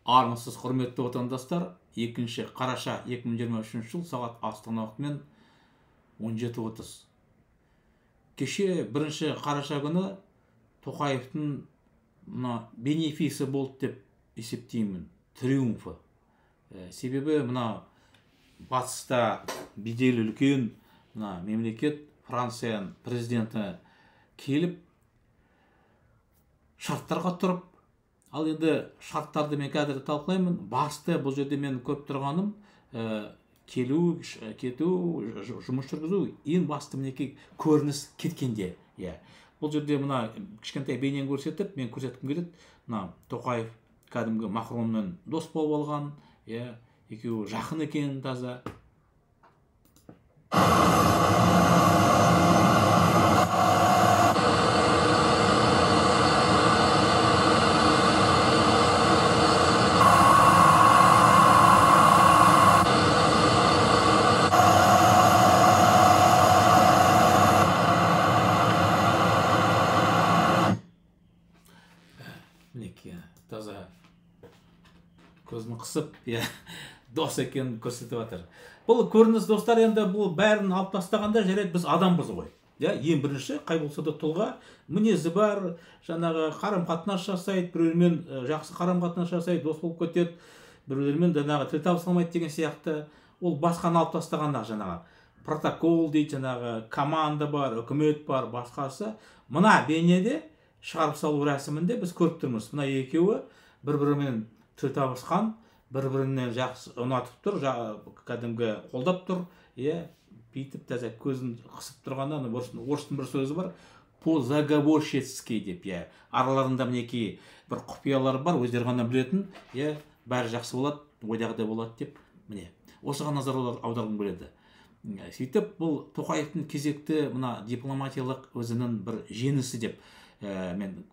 Армысыз, құрметті отандастар, 2 қараша 2023 жыл, сағат Астана уақытымен 17:30. Кеше 1 қараша күні Тоқаевтың мына бенефисі болды деп есептеймін, триумфы. Себебі мына батыста беделі үлкен мына мемлекет Францияның президенті келіп шарттарға тұрып, ал енді шарттарды мен қазір талқылаймын. Басты бұл жерде мен көріп тұрғаным келу, кету, жұмыс жүргізу, ең басты мінекей көрініс кеткенде. Иә. Бұл жерде мына кішкентай бейнені көрсетіп, мен көрсеткім келеді. Мына Тоқаев кәдімгі Макронмен дос болып алған, иә, екеуі жақын екен таза. Таза көзін қысып, иә, дос екенін көрсетіп жатыр. Бұл көрініс, достар, енді бұл бәрін алып тастағанда жарайды, біз адамбыз ғой. Иә, ең бірінші қай болса да тұлға, мінезі бар, жаңағы қарым-қатынас жасайды, біреулермен жақсы қарым-қатынас жасайды, дос болып кетеді, біреулермен жаңағы тіл табыса алмайды деген сияқты. Ол басқаны алып тастағанда жаңағы протокол дейді, жаңағы команда бар, үкімет бар, басқасы. Мына бейнеде шығарып салу рәсімінде біз көріп тұрмыз. Мына екеуі бір-бірімен тіл табысқан, бір-бірінен жақсы ұнатып тұр, кәдімгі қолдап тұр, иә, бүйтіп таза көзін қысып тұрғанда, ана орыстың бір сөзі бар, по заговорщицки деп, иә. Араларында мінекей бір құпиялар бар, өздері ғана білетін, иә, бәрі жақсы болады, ойдағыдай болады деп, міне. Осыған назар аударғым келеді. Сөйтіп бұл Тоқаевтың кезекті мына дипломатиялық өзінің бір жеңісі деп мен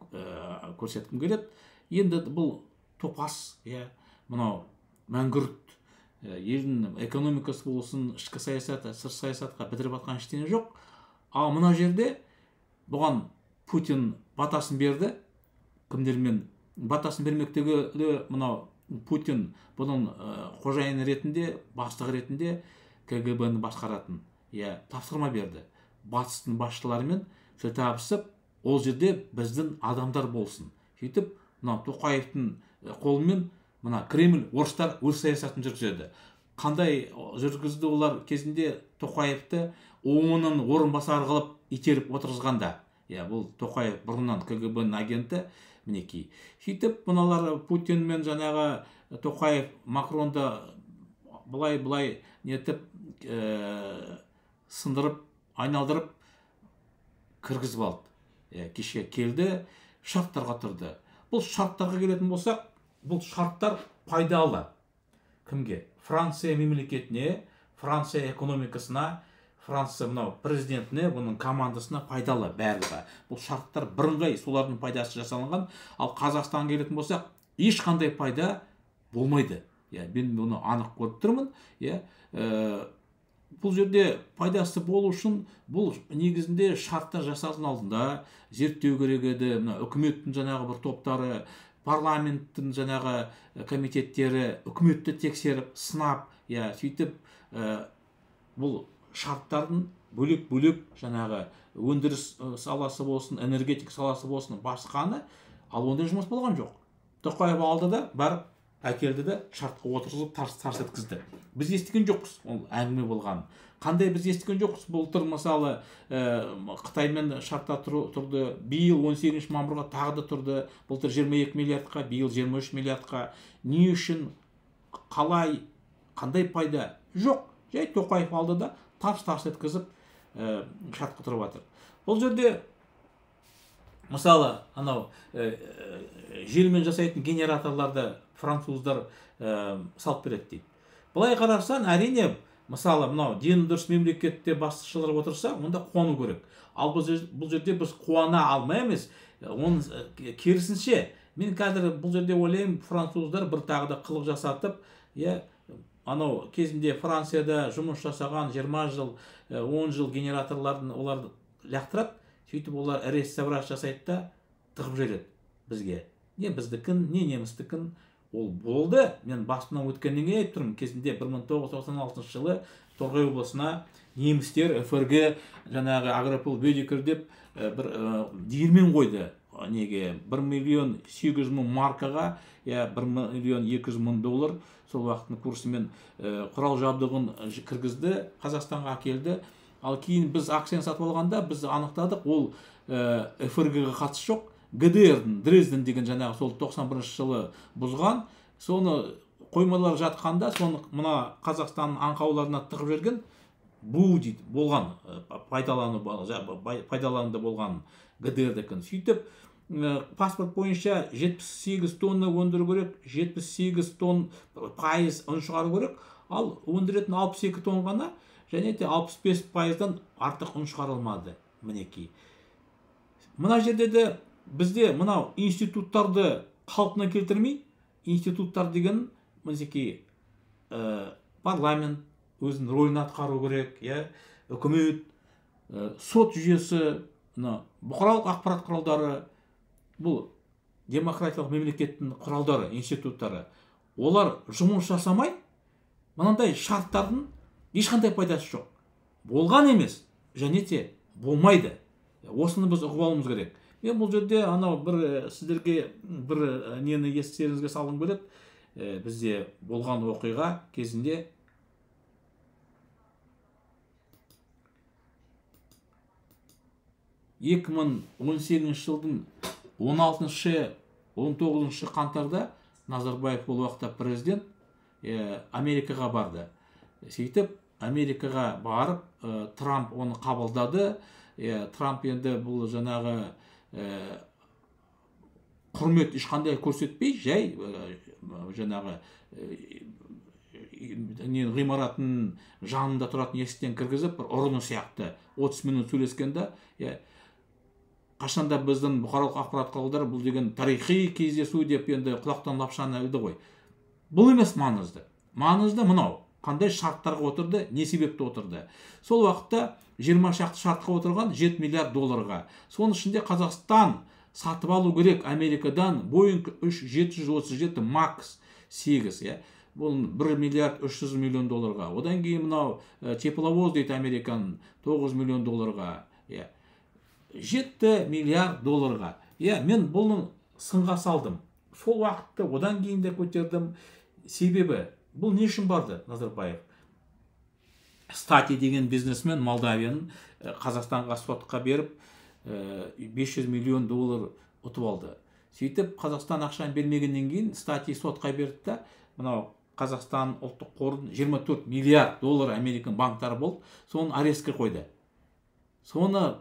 көрсеткім келеді. Енді бұл топас, иә, мынау мәңгүрт, елдің экономикасы болсын, ішкі саясат, сырт саясатқа бітіріп жатқан ештеңе жоқ. Ал мына жерде бұған Путин батасын берді. Кімдермен батасын бермектегі мынау Путин бұның қожайыны ретінде, бастығы ретінде КГБ-ні басқаратын, иә, тапсырма берді. Батыстың басшыларымен тіл табысып, ол жерде біздің адамдар болсын. Сөйтіп, мына Тоқаевтың қолымен мына Кремль, орыстар өз саясатын жүргізеді. Қандай жүргізді олар кезінде Тоқаевты ООН-ның орынбасары қылып итеріп отырғызғанда. Иә, бұл Тоқаев бұрыннан КГБ-ның агенті, мінекей. Сөйтіп, мыналар Путин мен жаңағы Тоқаев Макронды былай-былай нетіп, сындырып, айналдырып кіргізіп алды. Кеше келді, шарттарға тұрды. Бұл шарттарға келетін болсақ, бұл шарттар пайдалы. Кімге? Франция мемлекетіне, Франция экономикасына, Франция мынау президентіне, бұның командасына пайдалы барлығы. Бұл шарттар бірыңғай солардың пайдасы жасалынған. Ал Қазақстанға келетін болсақ, ешқандай пайда болмайды. Иә, мен бұны анық көріп тұрмын. Иә, бұл жерде пайдасы болу үшін бұл негізінде шарттар жасалсын алдында зерттеу керек еді. Мына үкіметтің жаңағы бір топтары, парламенттің жаңағы комитеттері үкіметті тексеріп, сынап, иә, сөйтіп бұл шарттардың бөлек-бөлек жаңағы өндіріс саласы болсын, энергетика саласы болсын, басқаны, ал ондай жұмыс болған жоқ. Тоқаев алды да, барып әкелді де, шартқа отырғызып тарс-тарс еткізді. Біз естіген жоқпыз ол әңгіме болғанын. Қандай біз естіген жоқпыз? Былтыр мысалы Қытаймен шартта тұрды, биыл 18 мамырға тағы да тұрды, былтыр 22 миллиардқа, биыл 23 миллиардқа. Не үшін, қалай, қандай пайда? Жоқ. Жай Тоқаев алды да тарс-тарс еткізіп шартқа тұрып жатыр. Бұл жерде мысалы анау желмен жасайтын генераторларды француздар салып береді дейді. Былай қарасаң, әрине, мысалы мынау дені дұрыс мемлекетте басшылар отырса, онда қуану керек. Ал бұл жерде біз қуана алмаймыз. Оның керісінше, мен қазір бұл жерде ойлаймын, француздар бір тағы да қылық жасатып, иә, анау кезінде Францияда жұмыс жасаған 20 жыл, 10 жыл генераторларын олар лақтырады, сөйтіп олар реставрация жасайды да тығып жібереді бізге. Не біздікін, не немістікін. Ол болды. Мен басымнан өткеннен кейін айтып тұрмын. Кезінде 1996 жылы Торғай облысына немістер ФРГ жаңағы Агропол Бедикер деп бір диірмен қойды. Неге 1 миллион 800 мың маркаға, я 1 миллион 200 мың доллар сол уақыттың курсымен құрал жабдығын кіргізді, Қазақстанға әкелді. Ал кейін біз акцияны сатып алғанда біз анықтадық, ол ФРГ-ға қатысы жоқ, ГДР-дің Дрезден деген жаңағы сол 91 жылы бұзған, соны қоймалар жатқанда соны мына Қазақстанның аңқауларына тығып жіберген бу дейді болған, пайдалануда болған ГДР-дікін. Сөйтіп паспорт бойынша 78 тонна өндіру керек, 78 тонн пайыз ұн шығару керек, ал өндіретін 62 тонн ғана, және де 65%-дан артық ұн шығарылмады. Мінекей. Мына жерде де бізде мынау институттарды қалпына келтірмей, институттар деген мінекей парламент өзінің рөлін атқару керек, иә, үкімет, сот жүйесі, мына бұқаралық ақпарат құралдары, бұл демократиялық мемлекеттің құралдары, институттары. Олар жұмыс жасамай, мынандай шарттардың ешқандай пайдасы жоқ. Болған емес, және де болмайды. Осыны біз ұғып алуымыз керек. Мен бұл жерде анау бір сіздерге бір нені естеріңізге салғым келеді. Бізде болған оқиға кезінде 2018 жылдың 16-19 қаңтарда Назарбаев ол уақытта президент Америкаға барды. Сөйтіп Америкаға барып, Трамп оны қабылдады. Трамп енді бұл жаңағы құрмет ешқандай көрсетпей, жай жаңағы ғимараттың жанында тұратын есіктен кіргізіп, бір ұрыны сияқты 30 минут сөйлескенде, қашанда біздің бұқаралық ақпарат құралдары бұл деген тарихи кездесу деп енді құлақтан лапшаны ілді ғой. Бұл емес маңызды. Маңызды мынау. Қандай шарттарға отырды, не себепті отырды. Сол уақытта 20 шақты шартқа отырған 7 миллиард долларға. Соның ішінде Қазақстан сатып алу керек Америкадан Boeing 737 Max 8, иә. Бұл 1 миллиард 300 миллион долларға. Одан кейін мынау тепловоз дейді Американың 9 миллион долларға, иә. 7 миллиард долларға. Иә, мен бұны сынға салдым. Сол уақытты одан кейін де көтердім. Себебі бұл не үшін барды Назарбаев? Стати деген бизнесмен Молдавияның Қазақстанға сотқа беріп 500 миллион доллар ұтып алды. Сөйтіп Қазақстан ақшаны бермегеннен кейін Стати сотқа берді да, мынау Қазақстан ұлттық қорының 24 миллиард доллар Американ банктары болды, соны арестке қойды. Соны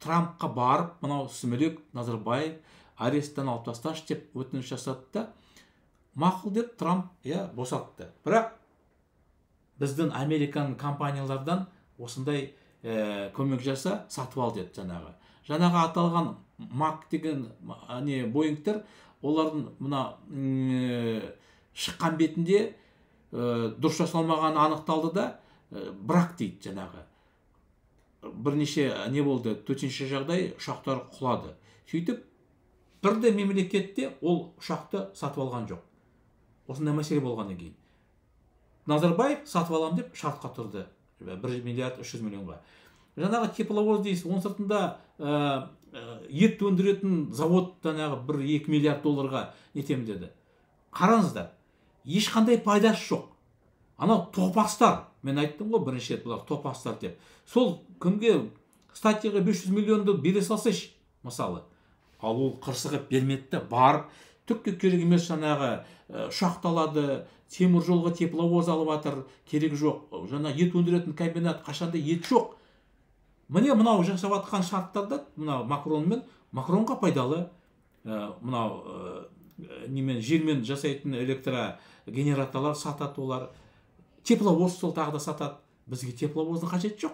Трампқа барып, мынау сүмелек Назарбаев аресттен алып тасташы деп өтініш жасады да, мақұл деп Трамп босатты. Бірақ біздің Американ компаниялардан осындай көмек жаса, сатып ал деді жаңағы. Жаңағы аталған Мак деген Боингтер, олардың мына шыққан бетінде дұрыс жасалмағаны анықталды да, брак дейді жаңағы. Бірнеше не болды, төтенше жағдай, ұшақтар құлады. Сөйтіп бірде мемлекетте ол ұшақты сатып алған жоқ. Осындай мәселе болғаннан кейін Назарбаев сатып алам деп шартқа тұрды 1 миллиард 300 миллионға. Жаңағы тепловоз дейсіз, оның сыртында ет өндіретін завод жаңағы 1-2 миллиард долларға нетем деді. Қараңыздар, ешқандай пайдасы жоқ. Анау топастар, мен айттым ғой бірінші рет, бұлар топастар деп. Сол кімге статьяға 500 миллионды бере салсайшы, мысалы. Ал ол қырсығып бермеді де, барып түкке керек емес жаңағы ұшақталады, темір жолға тепловоз алып жатыр, керек жоқ. Жаңа ет өндіретін комбинат, қашанда ет жоқ. Міне мынау жасап жатқан шарттарда мынау Макронмен, Макронға пайдалы, мынау немен желмен жасайтын электрогенераторлар сатады олар. Тепловоз сол тағы да сатады. Бізге тепловоздың қажеті жоқ.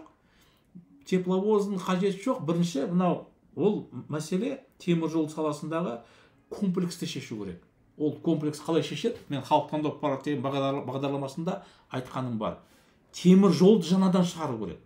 Тепловоздың қажеті жоқ. Бірінші мынау ол мәселе темір жол саласындағы комплексті шешу керек. Ол комплекс қалай шешеді? Мен халық таңдау деген бағдарламасында айтқаным бар. Темір жолды жаңадан шығару керек.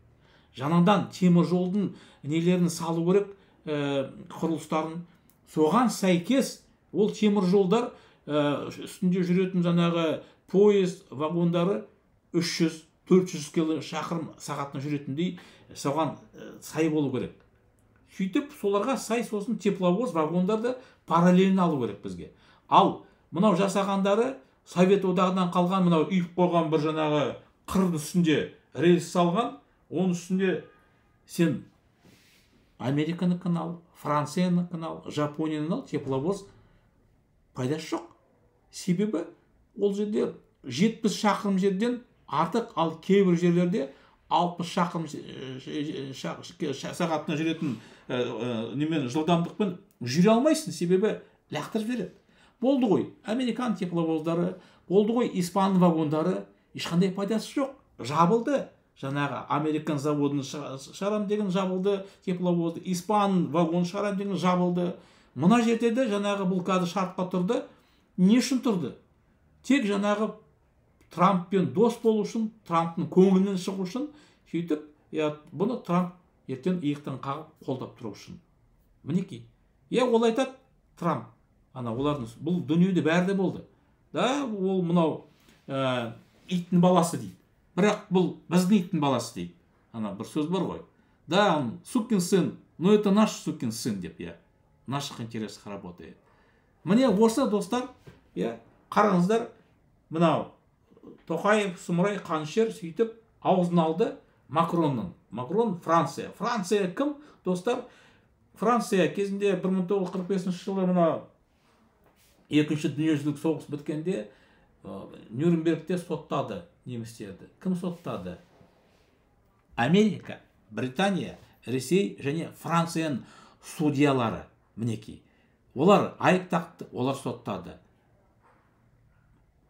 Жаңадан темір жолдың нелерін салу керек, құрылыстарын. Соған сәйкес ол темір жолдар үстінде жүретін жаңағы поезд вагондары 300-400 кило шақырым сағатына жүретіндей, соған сай болу керек. Сөйтіп соларға сай сосын тепловоз вагондарды параллельно алу керек бізге. Ал мынау жасағандары Совет одағынан қалған, мынау үйіп қойған бір жаңағы қырдың үстінде рельс салған, оның үстінде сен Американыкін ал, Францияныкін ал, Жапонияны ал, тепловоз пайдасы жоқ. Себебі ол жерде 70 шақырым жерден артық, ал кейбір жерлерде 60 шақырым сағатына жүретін немен жылдамдықпен жүре алмайсың, себебі лақтырып жібереді. Болды ғой, американ тепловоздары, болды ғой, испан вагондары, ешқандай пайдасы жоқ. Жабылды. Жаңағы американ заводын шығарам деген жабылды тепловозды, испан вагон шығарам деген жабылды. Мына жерде де жаңағы бұл қазір шартқа тұрды. Не үшін тұрды? Тек жаңағы Трамппен дос болу үшін, Трамптың көңілінен шығу үшін, сөйтіп, бұны Трамп ертең иықтан қағып қолдап тұру үшін. Мінекей. Ол айтады Трамп, ана олардың бұл дүниеде бәрі де болды. Да, ол мынау иттің баласы дейді. Бірақ бұл біздің иттің баласы дейді. Ана бір сөз бар ғой. Да, он сукин сын, но это наш сукин сын деп, я. В наших интересах работает. Міне осы, достар, я, қараңыздар, мынау Тоқаев, сұмырай, қанішер сөйтіп аузын алды Макронның. Макрон Франция. Франция кім, достар? Франция кезінде 1945 жылы мына екінші дүниежүзілік соғыс біткенде Нюрнбергте соттады немістерді. Кім соттады? Америка, Британия, Ресей және Францияның судьялары. Мінекей. Олар айып тақты, олар соттады.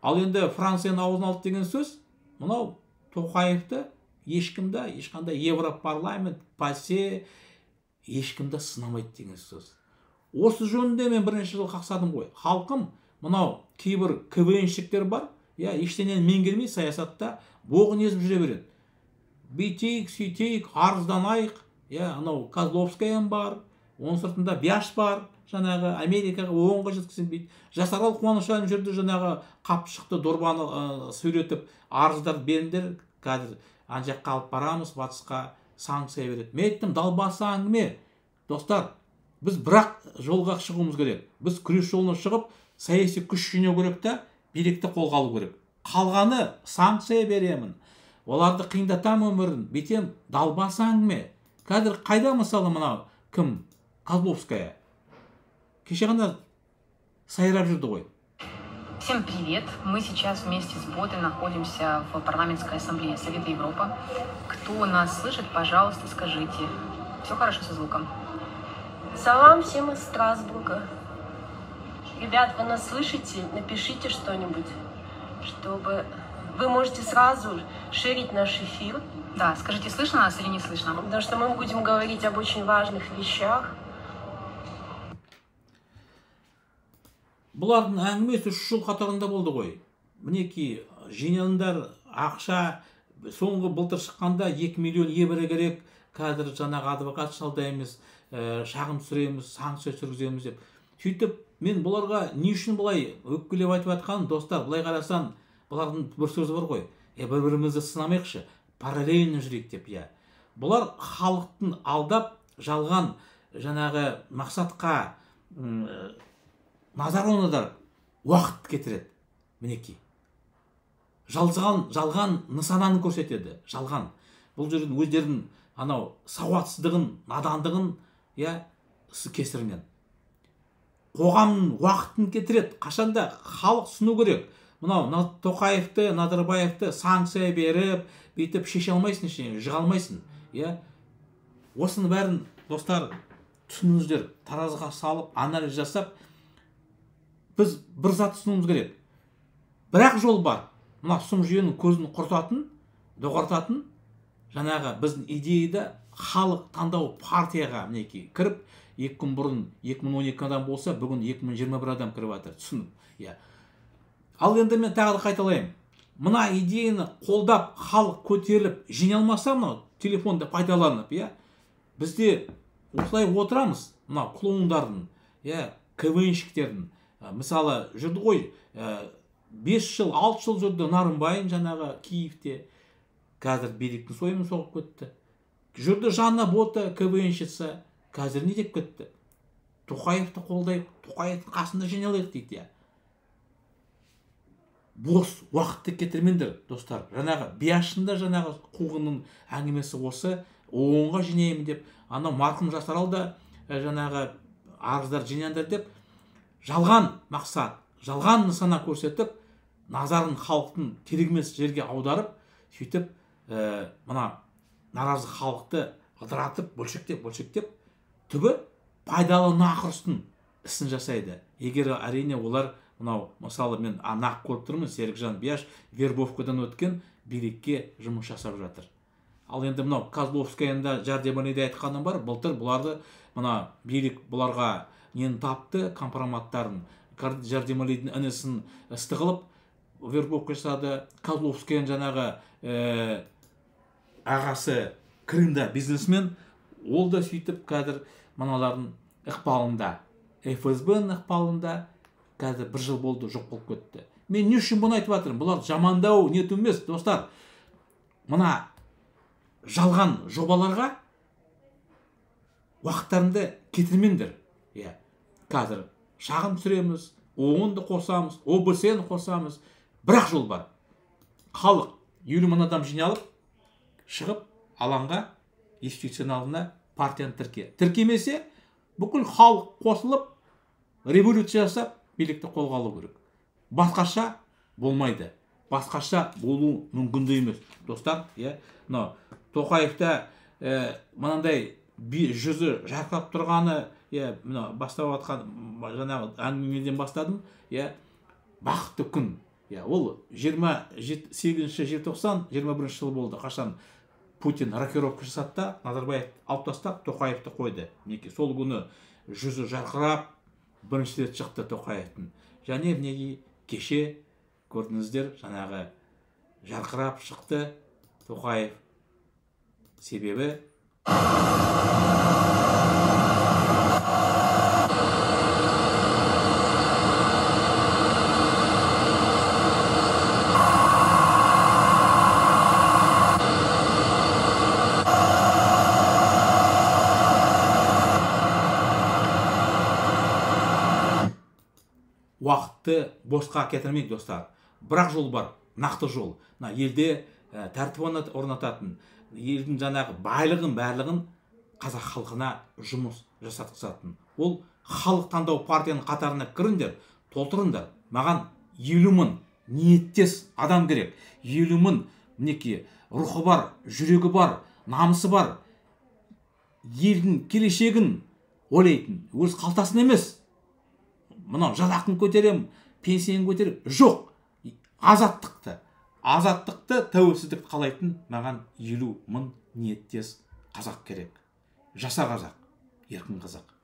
Ал енді Францияның аузын алды деген сөз, мынау Тоқаевты ешкімді, ешқандай Европарламент, ПАСЕ ешкімді сынамайды деген сөз. Осы жөнінде мен бірінші жыл қақсадым ғой. Халқым, мынау кейбір КВНщиктер бар, ештеңені меңгермей саясатта боғын езіп жүре береді. Бүйтейік, сөйтейік, арызданайық, анау Козловскаян бар, оның сыртында Бяш бар, жаңағы Америкаға оңға жеткізбейді. Жасарал Қуанышұлы жүрді, жаңағы қап шықты дорбаны сүйретіп, арыздар беріңдер, қазір ана жаққа алып барамыз, батысқа санкция береді. Мен айттым, далбаса әңгіме. Достар, біз бірақ жолға шығуымыз керек. Біз күрес жолына шығып, саяси күш жинау керек та, билікті қолға алу керек. Қалғаны санкция беремін, оларды қиындатам өмірін, бүйтем, далбаса әңгіме. Қазір қайда мысалы мынау кім? Козловская. Кеше ғана сайрап жүрді ғой. Всем привет! Мы сейчас вместе с Ботой находимся в Парламентской ассамблее Совета Европы. Кто нас слышит, пожалуйста, скажите. Все хорошо со звуком? Салам всем из Страсбурга. Ребят, вы нас слышите? Напишите что-нибудь, чтобы... Вы можете сразу шерить наш эфир. Да, скажите, слышно нас или не слышно? Потому что мы будем говорить об очень важных вещах. Бұлардың әңгімесі 3 жыл қатарында болды ғой. Мінекей, жинаңдар ақша, соңғы былтыр шыққанда 2 миллион евро керек, қазір жаңағы адвокат шалдаймыз, шағым түсіреміз, санкция түсіргіземіз деп. Сөйтіп, мен бұларға не үшін бұлай өкпелеп айтып жатқаным, достар, былай қарасаң, бұлардың бір сөзі бар ғой. Бір-бірімізді сынамайықшы, параллельно жүрейік деп, иә. Бұлар халықтың алдап, жалған жаңағы мақсатқа назар аударып, уақыт кетіреді. Мінекей. Жалған нысананы көрсетеді. Жалған. Бұл жердің өздерінің анау сауатсыздығын, надандығын, кесірінен. Қоғамның уақытын кетіреді. Қашанда халық түсіну керек. Мынау Тоқаевты, Назарбаевты санкция беріп, бүйтіп шеше алмайсың, ештеңе, жыға алмайсың. Осының бәрін, достар, түсініңіздер, таразыға салып, анализ жасап, біз бір зат түсінуіміз керек. Бірақ жол бар. Мына сұм жүйенің көзін құртатын, доғартатын, жаңағы біздің идеяда халық таңдау партияға мінекей кіріп, 2 күн бұрын 2012 адам болса, бүгін 2021 адам кіріп жатыр. Түсініп. Ал енді мен тағы да қайталаймын. Мына идеяны қолдап, халық көтеріліп, жиналмаса алмаса, мынау телефонды пайдаланып, бізде осылай отырамыз, мынау клоундардың, КВНщиктердің, Мысалы, жүрді ғой, 5 жыл, 6 жыл жүрді Нарымбайын жаңағы Киевте. Қазір биліктің сойымын соғып кетті. Жүрді Жанна Бота, КВНщица. Қазір не деп кетті? Тоқаевты қолдайық, Тоқаевтың қасында жиналайық дейді. Бос уақытты кетірмеңдер, достар. Жаңағы Бияшында жаңағы қуғынның әңгімесі осы, оңға жинаймын деп, анау марқұм Жасарал да жаңағы арыздар жинаңдар деп, жалған мақсат, жалған нысана көрсетіп, назарын халықтың керек емес жерге аударып, сөйтіп мына наразы халықты ыдыратып, бөлшектеп, түбі пайдалы нақұрыстың ісін жасайды. Егер әрине олар мынау, мысалы, мен нақ көріп тұрмын, Серікжан Бияш вербовкадан өткен билікке жұмыс жасап жатыр. Ал енді мынау Козловскаяның Жәрдемалиде айтқаным бар, былтыр бұларды мына билік бұларға нені тапты, компроматтарын, Жәрдемалидің інісін істі қылып вербовка жасады. Козловскаяның жаңағы ағасы Крымда бизнесмен, ол да сөйтіп қазір мыналардың ықпалында, ФСБ-ның ықпалында қазір бір жыл болды, жоқ болып кетті. Мен не үшін бұны айтып жатырмын? Бұлар жамандау нету емес, достар. Мына жалған жобаларға уақыттарыңды кетірмеңдер. Иә, қазір шағым түсіреміз, ООН-ды қосамыз, ОБСЕ-ні қосамыз. Бірақ жол бар. Халық 50 мың адам жиналып, шығып алаңға, юстицияның алдына партияны тірке. Тіркемесе, бүкіл халық қосылып, революция жасап, билікті қолға алу керек. Басқаша болмайды. Басқаша болу мүмкін де емес. Достар, иә, мынау Тоқаевта мынандай жүзі жарқырап тұрғаны, иә, мынау бастап жатқан жаңағы әңгімеден бастадым, иә, бақытты күн. Иә, ол 28 желтоқсан 21 жыл болды. Қашан Путин рокировка жасады да, Назарбаев алып тастап, Тоқаевты қойды. Мінекей сол күні жүзі жарқырап бірінші рет шықты Тоқаевтың. Және мінекей кеше көрдіңіздер, жаңағы жарқырап шықты Тоқаев. Себебі уақытты босқа кетірмейік, достар. Бірақ жол бар, нақты жол. Мына елде тәртіп орнататын, елдің жаңағы байлығын, барлығын қазақ халқына жұмыс жасатқызатын. Ол халық таңдау партияның қатарына кіріңдер, толтырыңдар. Маған 50 мың ниеттес адам керек. 50 мың мінекей рухы бар, жүрегі бар, намысы бар, елдің келешегін ойлайтын, өз қалтасын емес. Мынау жалақыны көтерем, пенсияны көтерем. Жоқ, азаттықты, азаттықты, тәуелсіздікті қалайтын маған 50 мың ниеттес қазақ керек. Жаса қазақ, еркін қазақ.